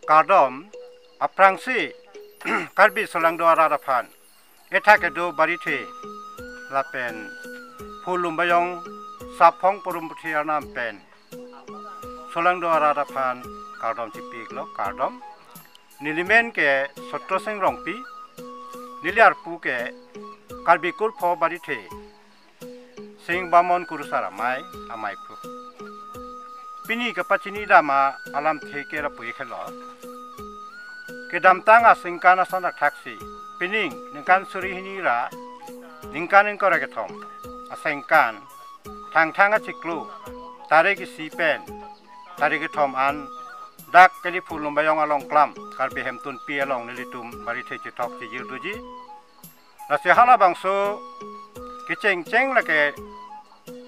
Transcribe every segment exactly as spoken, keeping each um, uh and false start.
Kardom, aphrangsi Karbi Solangdo arat aphan, ethak kedo Barithe lapen Phul Lumbajong Saphong Porumputhri arnam pen Solangdo arat aphan kardom chipiklo, kardom. Nelimen ke Sotro Sing Rongpi, neli arpu ke Karbi Kurpho Barithe Sing Bamon Kurusar Amei, Amei Phu. Pini kapachini dam alamthe ke lapu ikhelo. Kedamtang aningkan ason athaksi, pining ningkan suri hini ra ningkan ingkoi ra kethom aningkan, Thangthang achiklo, tarik isi pen tarik kethom an, dak kali Phul Lumbajong along klam, Karbi Hemtunpi along nelitum Barithe chethok chijir doji. Lasi halabangso kechengcheng lake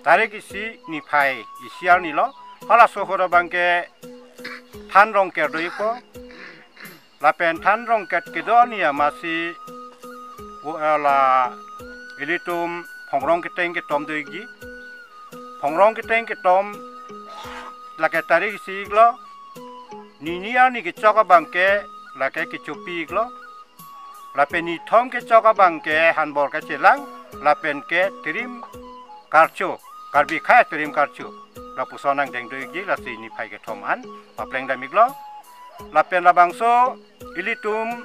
tarik isi niphai isi arni lo, halaso ahut abang ke than rongker do-ikpo. Lapen than rongker kedo arni amatsi, o, ala ilitum phongrong keteng ketom do-ikji. Phongrong keteng ketom lake tarik isi-iklo. Nini arni kechok abang ke lake kechopi-iklo. Lapen nithom kechok abang ke hanbor kachelang, lapen ke tirim karcho, Karbi akhai tirim karcho, lapuson angdeng do-ikji, lasi niphai kethom an papleng dam-iklo. Lapen labangso ilitum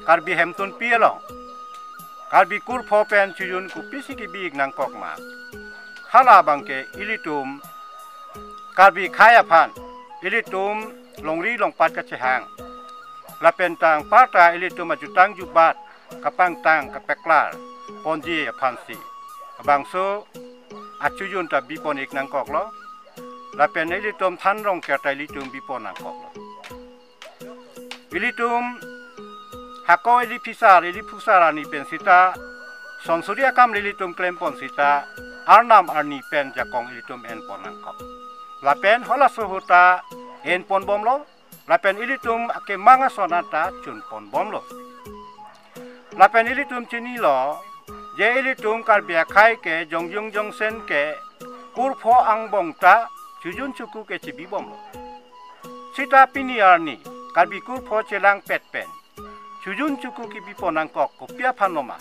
Karbi Hemtunpi along Karbi Kurpho pen chojun kopisi kebi-ik nangkok ma, hala abang ke ilitum Karbi akhai aphan ilitum longri longpat kachehang, lapen tang parta ilitum ajutang jubat kapangtang kapaklar ponji aphansi labangso achojun ta bipon-ik nangkoklo. Lapen ilitum than rongker ta ilitum bipon nangkoklo. Ilitum hako ili phisar, ili phusar arni pen sita, son suri akam ilitum klempon sita, arnam arni pen jakong ilitum enpon nangkok. Lapen halaso ahut ta enpon bomlo, lapen ilitum akemang ason anta chunpon bomlo. Lapen ilitum chinilo, je ilitum Karbi akhai ke jongjung jongsen ke Kurpho angbong ta chojun choko ke chibi bomlo. Sita pini arni Karbi Kurpho chelangpet pen chojun choko kebipon nangkok kopi aphan loma?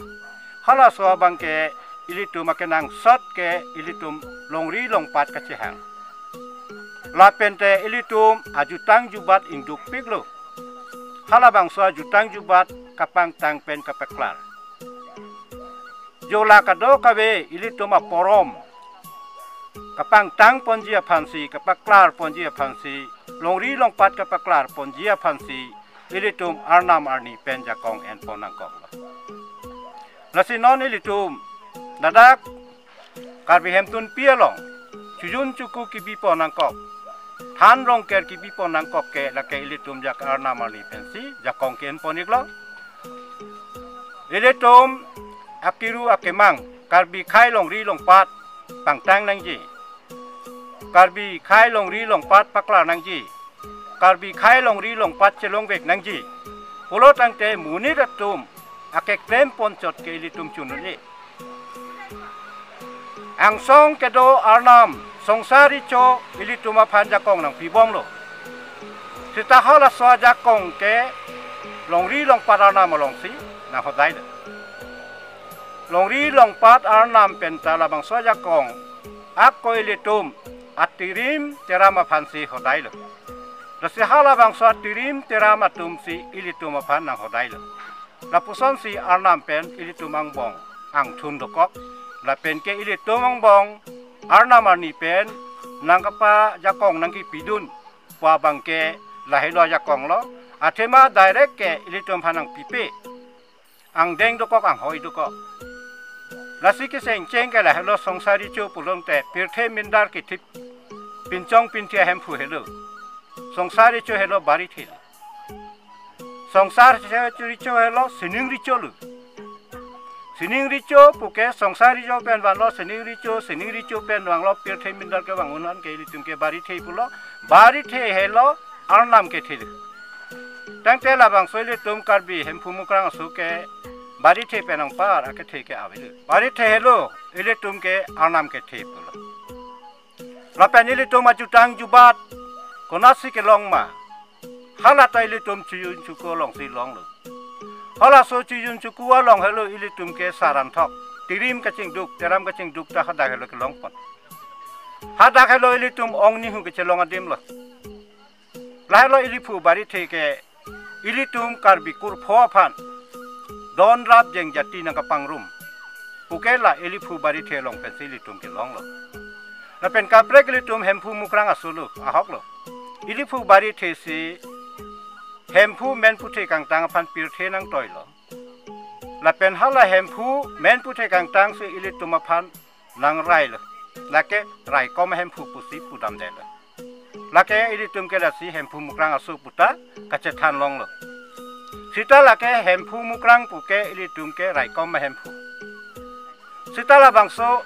Halaso abang ke ilitum akenangsot ke ilitum longri longpat kachehang. Lapen te ilitum ajutang jubat ingdukpiklo. Halabangso ajutang jubat kapangtang pen kapaklar. Jo la kadokave ilitum aporom kapangtang ponji aphansi, kapaklar ponji aphansi, longri longpat kapaklar ponji aphansi, ilitum arnam arni pen jakong enpon nangkoklo. Lasi non ilitum ladak Karbi Hemtunpi along chojun choko kebipon nangkok, than rongker kebipon nangkok ke lake ilitum jak arnam arni pensi jakong ke enpon-iklo. Ilitum akiru akemang Karbi akhai longri longpat pangtang nangji, Karbi akhai longri longpat paklar nangji, Karbi akhai longri longpat chelongvek nangji pulo tangte monit atum akeklem ponchot ke ilitum chun un-e. Angsong kedo arnam Songsar Recho ilitum aphan jakong nangpi bomlo. Sita halaso ajakong ke longri longpat arnam alongsi nanghodailo. Longri longpat arnam pen ta labangso ajakong ako ilitum atirim teram aphansi hodailo. Lasi halabangso atirim teram atumsi ilitum aphan nanghodailo. Lapusonsi arnam pen ilitum angbong angthun dokok. Lapen ke ilitum angbong arnam arni pen nangkapajakong nangkepidun pu abang ke lahelo ajakong lo. Athema direct ke ilitum aphan nangpipe. Angdeng dokok, anghoi dokok. Lasi kechengcheng ke lahelo, Songsar Recho pulote pirthe mindar kethip, pinchong pinthi ahemphu helo. Songsar Recho helo Barithe. Songsar Recho helo sining recho lo. Sining recho puke Songsar Recho pen vanlo sining recho, sining recho pen vanglo pirthe mindar kevang un-an ke ilitum ke Barithe pulo. Barithe helo arnam kethe lo. Tangte labangso ilitum Karbi Hemphu Mukrang aso ke Barithe pen anpar akethe ke avelo. Barithe helo ilitum ke arnam kethe pulo. Lapen ilitum ajutang jubat konatsi kelong ma? Hala ta ilitum chijun chuku alongsi longlo. Halaso chijun chuku along helo ilitum ke saran thok. Tirim kachingduk, teram kachingduk ta hadak helo kelongpon. Hadak helo ilitum ong nihu kechelong adim lo. Lahelo iliphu Barithe ke ilitum Karbi kurpho aphan don rap jengjati nangkapangrum pu ke la iliphu Barithe along pensi ilitum kelonglo. Lapen kaprek ilitum Hemphu Mukrang aso lo, ahok lo. Iliphu Barithe si Hemphu Menputhe Kangtang aphan pirthe nangtoilo. Lapen hala Hemphu Menputhe Kangtang si ilitum aphan nangrai lo. Lake raikom ahemphu pusi pudamdetlo. Lake ilitum ke lasi Hemphu Mukrang aso puta kachethan longlo. Sita lake Hemphu Mukrang pu ke ilitum ke raikom ahemphu. Sita labangso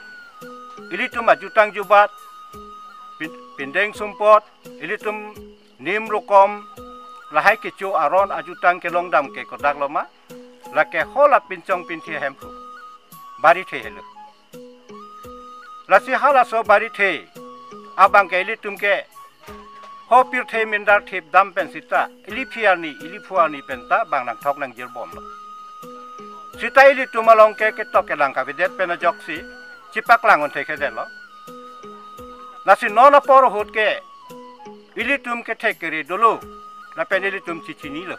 ilitum ajutang jubat, pin-, pindeng sumpot, ilitum nim rokom, lahai kecho aron ajutang kelongdam ke kodak loma, lake hala pinchong pinthi ahemphu Barithe helo. Lasi halaso Barithe abang ke ilitum ke ho pirthe mindar thip dam pen sita iliphi arni, iliphu arni pen ta bang nangthok nangjirbomlo. Sita ilitum along ke ketok kelang kavedet pen ajoksi chipaklang un thekthedetlo. Lasi non apor ahut ke ilitum kethek kere dolo, lapen ilitum chichinilo.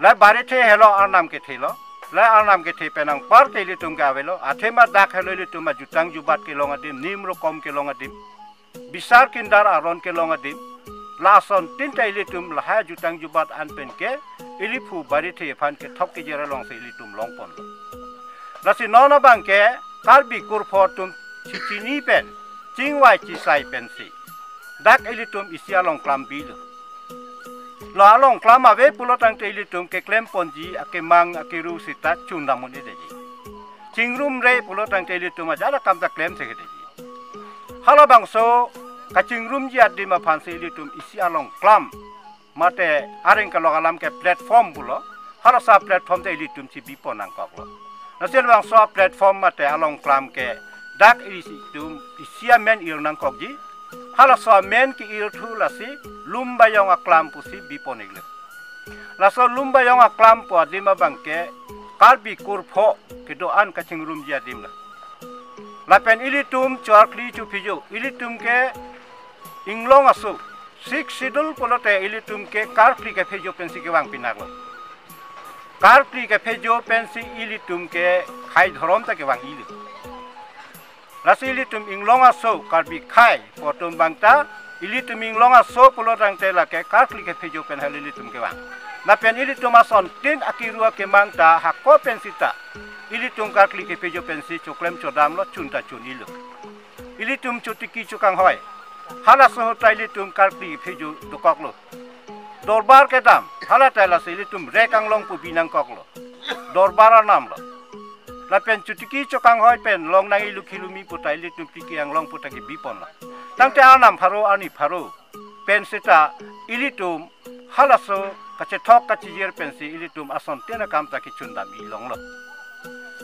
La Barithe helo arnam kethe lo. La arnam kethe pen anpar ke ilitum ke avelo. Athema dak helo ilitum ajutang jubat kelong adim, nim rokom kelong adim, bisar kindar aron kelong adim. Lasontin ta ilitum lahai ajutang jubat an pen ke iliphu Barithe aphan kethok kejir alongsi ilitum longponlo. Lasi non abang ke Karbi kurpho atum chichini pen, chingvai chisai pensi dak ilitum isi alongklam bilo. Lo alongklam ave pulo tangte ilitum keklemponji akemang akeru sita chundam un-edetji. Chingrumre pulo tangte ilitum ajat akam ta klemthekthedetji. Halabangso kachingrumji adim aphansi ilitum isi alongklam mate areng kelok alam ke platform pulo. Halaso platform ta ilitum chibipon nangkoklo. Lasi labangso platform mate alongklam ke dak ilitum isi amen ir nangkokji. Halaso amen ke-irthu lasi Lumbajong Aklam pusi bipon-iklo. Laso Lumbajong Aklam pu adim abang ke Karbi kurpho kedo-an kachingrumji adim lo. Lapen ilitum choarkli chophejo, ilitum ke inglong aso, Sixth Schedule pulote ilitum ke karkli kephejo pensi kevang pinaklo. Karkli kephejo pensi ilitum ke khei dhorom ta kevang-ilo. Lasi ilitum inglong aso Karbi khei pu atum abang ta, ilitum inglong aso pulo tangte lake karkli kephejo pen helo ilitum kevang. Lapen ilitum asontin akeru akemang ta hako pen sita ilitum karkli kephejo pensi choklem chodamlo, chun ta chun-ilo. Ilitum chotiki chokanghoi, halaso ahut ta ilitum karkli kephejo dokoklo. Dorbar kedam, hala ta lasi ilitum rek anglong pu bi nangkoklo. Dorbar arnam lo. Lapen chotiki chokanghoi pen longnang ilukhi lumi pu ta ilitum tiki anglong pu ta kebiponlo. Tangte arnam pharo arni pharo pen sita ilitum halaso kachethok kachijir pensi ilitum asontin akam ta kechundam-i longlo.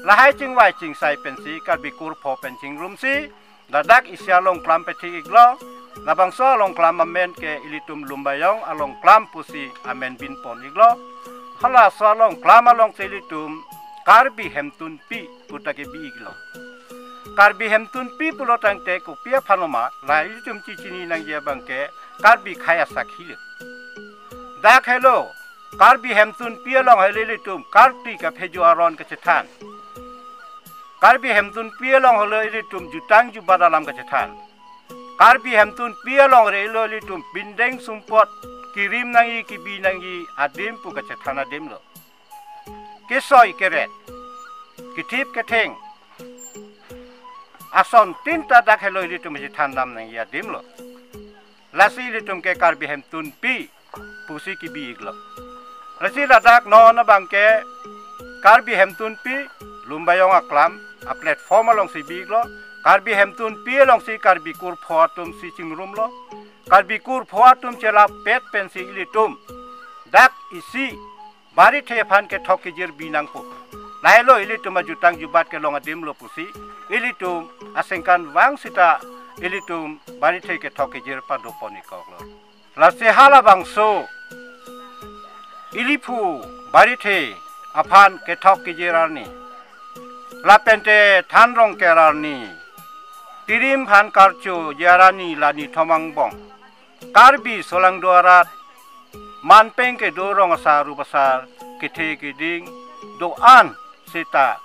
Lahai chingvai chingsai pensi Karbi kurpho pen chingrumsi ladak isi alongklam pethik-iklo. Labangso alongklam amen ke ilitum Lumbajong Alongklam pusi amen binpon-iklo. Halaso alongklam alongsi ilitum Karbi Hemtunpi pu ta kebi-iklo. Karbi Hemtunpi pulo tangte kopi aphan loma, la ilitum chichini nangji abang ke Karbi khei asakhi lo. Dak helo Karbi Hemtunpi along helo ilitum karkli kephejo aron kachethan. Karbi Hemtunpi along helo ilitum jutang jubat alam kachethan. Karbi Hemtunpi alongre lo ilitum pindeng sumpot, kirim nangji kibi nangji adim pu kachethan adim lo. Kesoi keret, kethip ketheng, asontin ta dak helo ilitum chethan dam nangji adim lo. Lasi ilitum ke Karbi Hemtunpi pusi kebi-iklo. Lasi ladak non abang ke Karbi Hemtunpi Lumbajong Aklam aplatform alongsi bi-iklo. Karbi Hemtunpi alongsi Karbi kurpho atumsi chingrumlo. Karbi kurpho atum chelapet pensi ilitum dak isi Barithe aphan kethok kejir bi nangpo. Lahelo ilitum ajutang jubat kelong adim lo pusi ilitum asengkan vang sita ilitum Barithe kethok kejir padopon-ikkoklo. Lasi halabangso Iliphu Barithe aphan kethok kejir arni, lapente Thanrongker arni, Tirim aphan karcho jer arni la nithom angbong, Karbi solangdo arat, manpeng kedo rong asar rup asar, kethe keding do-an seta,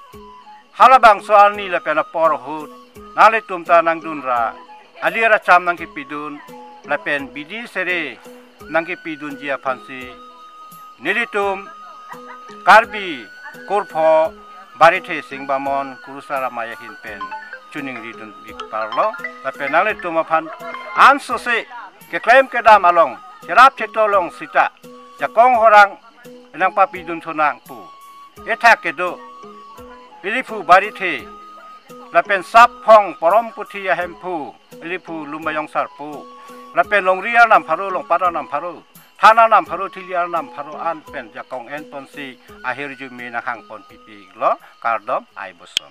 halabangso arni lapen apor ahut nanglitum ta nangdun ra, alir acham nangkepidun lapen bidi sere nangkepidunji aphansi nelitum Karbi Kurpho Barithe Singbamon Kurusar Amei ahin pen choningri dun ik parlo. Lapen nanglitum aphan ansose keklem kedam along, cherap cheto along seta jakong horang nangpapidun thunang pu ethak kedo Iliphu Barithe lapen Sapphong Porom Puthi ahemphu Iliphu Lumbajong Sarpo, lapen longri arnam pharo, longpat arnam pharo, than arnam pharo, thili arnam pharo an pen jakong enponsi ahirjume nanghangpon pipi iklo. Kardom, ai boson.